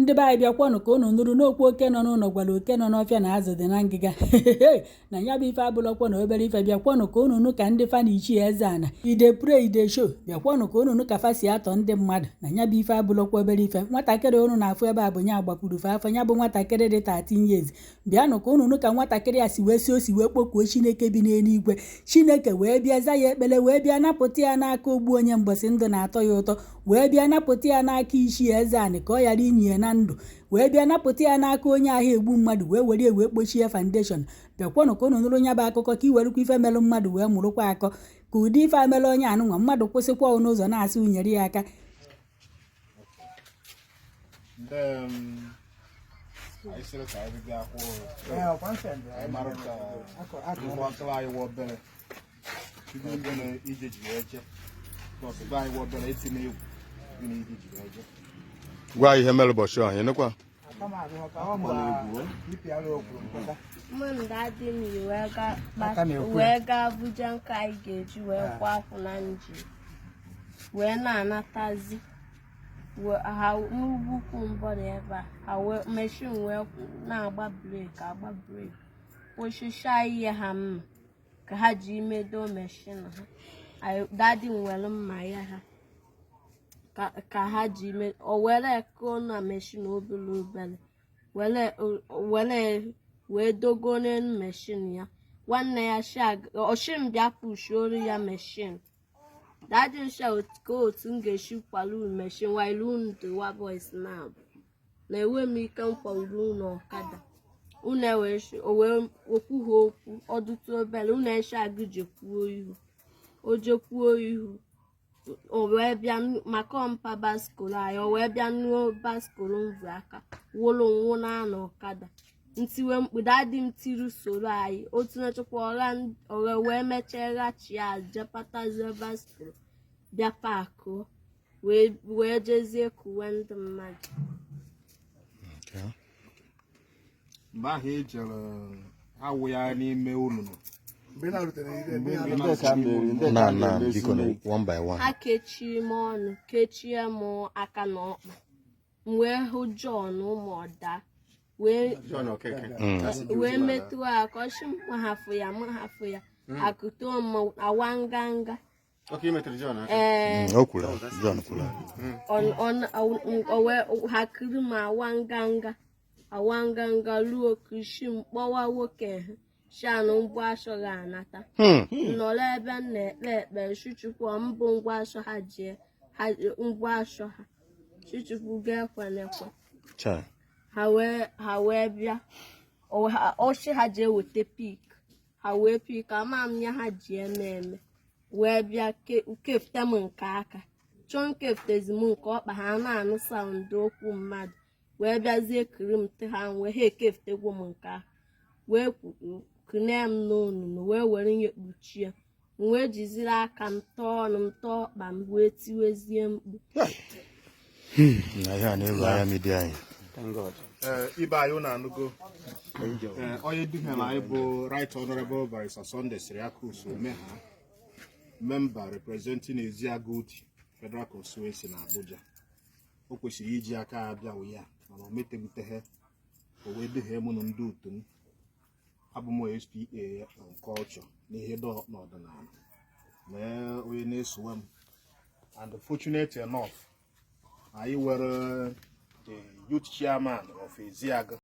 Ndị be anyị, bịakwanụ ka unu nụrụ n'okwu oke nọ n'ụlọ gwara oke nọ n'ọfịa na azụ dị na ngịga, na ya bụ ife abụlọkwa na obere ife. Bịakwanụ ka unu nụ ka ndị fa na Ichie Eze-Ana ide pray ide show. Bịakwanụ ka unu nụ ka fa si atọ ndị mmadụ, na ya bụ ife abụlọkwa obere ife. Nwatakịrị unu na-afụ ebe a bụ nya gbapuru fe afọ. Ya bụ nwatakịrị dị 13 years. Bịanụ ka unu nụ ka nwatakịrị a si wee si o si wee kpọkuo Chineke bi n'eluigwe. Chineke wee bịa za ya ekpere, wee bịa napụta ya n'aka ogbu onye mbọsị ndụ na-atọ ya ụtọ, wee bịa napụta ya n'aka Ichie Eze-Anị ka ọ ghara inyi ya na ndụ, wee bịa napụta ya n'aka onye ahụ egbu mmadụ, wee were wee kpochie foundation. Bịakwanụ ka unu nụrụ ya bụ akụkọ, ka i werekwa ife melụ mmadụ wee mụrụkwa akọ, ka ụdị ife a mere onye anụnwa, mmadụ kwụsịkwa n'ụzọ na-asị unyere ya aka. Ndị anyị sịrị ka anyị bịa kwụọ, anyị mara ka ngwa anyị wụ obere obere ije ji wee jee ọsụgba anyị wụ obere eti na egwu gị na ije ji wee jee. Gwa anyị ihe mere ụbọchị ahụ, ịnụkwa. Mụ na daddy m yi wee gaa Abuja nke anyị ga-eji wee kwụ akwụ na njem wee na-anatazi ha n'ugwu ukwu mbọ na ebe a, ha wee machine wee na-agba brake, agba brake, kwụsịcha ihe ha mma ka ha ji medo machine ha. Daddy m were mma ya ha ka ha ji o were kụọ na machine obere obere, were wee dogo n'elu machine ya. Nwanne ya ọshim bịa pushuoru ya machine. Daddy m sha ka otu m ga-esi kwalụ machine while unu dịwa boys na na enwe m ike nkwaluru unu ọkada unu wee okwughị okwu ọdụtụ obere unu eshe agụ jekwuo ihu o jekwuo ihu, o wee bịa maka ọmpa bicycle anyị, o wee bịa nuo bicycle mvu aka wụlụ nwụ na anọ ọkada ntiwe mkpu. Daddy m tiri soro anyị otu na-echekwa ọgha ọgha wee mechaa ghachie jepatazie bicycle bịa paakụọ wee jezie kuwe ndị mmadụ. Mgbe ahụ e jere awụ ya n'ime olulu. Na na biko, one by one. Ha kechie m ọnụ, kechie m aka na ọkpa. M wee hụ John ụmụọda wee metụ aka ọchị m hafụ ya, m hafụ ya akụto m awa nganga. Ee. O kwuru, John kwuru. Ha kiri m awa nganga, awa nganga ruo krishi m kpọwa nwoke ha shanụ ngwa asọ ga-anata. Nọrọ ebe m na-ekpe ekpere, Chukwu mbụ ngwa asọ ha jie ha ngwa asọ ha, Chukwu ga-ekwenekwe. Ha wee bịa ọchị ha ji eweta pick, ha wee pick ama m ya ha ji eme eme wee bịa kefute m nke aka chọọ nkeftezi m nke ọkpa. Ha na-anụ sound okwu mmadụ wee bịazie kiri m te ha wee ha ekeftegwo m nke aka wee kune m n'onunu wee were ihe kpuchie m wee jiziri aka m tọọ ọnụ m, tọọ ọkpa m wee tiwezie mkpu. Na ihe a na-elu anya media anyị. Ibe anyị unu anụgo. Onye duhiere anyị bụ Right Honorable Barrister Sunday Cyriacus Omeha, member representing Ezeagu Udi Federal Constituency na Abuja. O kwesịrị iji aka ya bịa ya, mana o metebuteghe, o wee duhie mụ na ndị otu m. Abụ m SPA on culture n'ihe dọ n'ọdịnala na onye na-esowe m, and fortunate enough, anyị were the youth chairman of Ezeagu.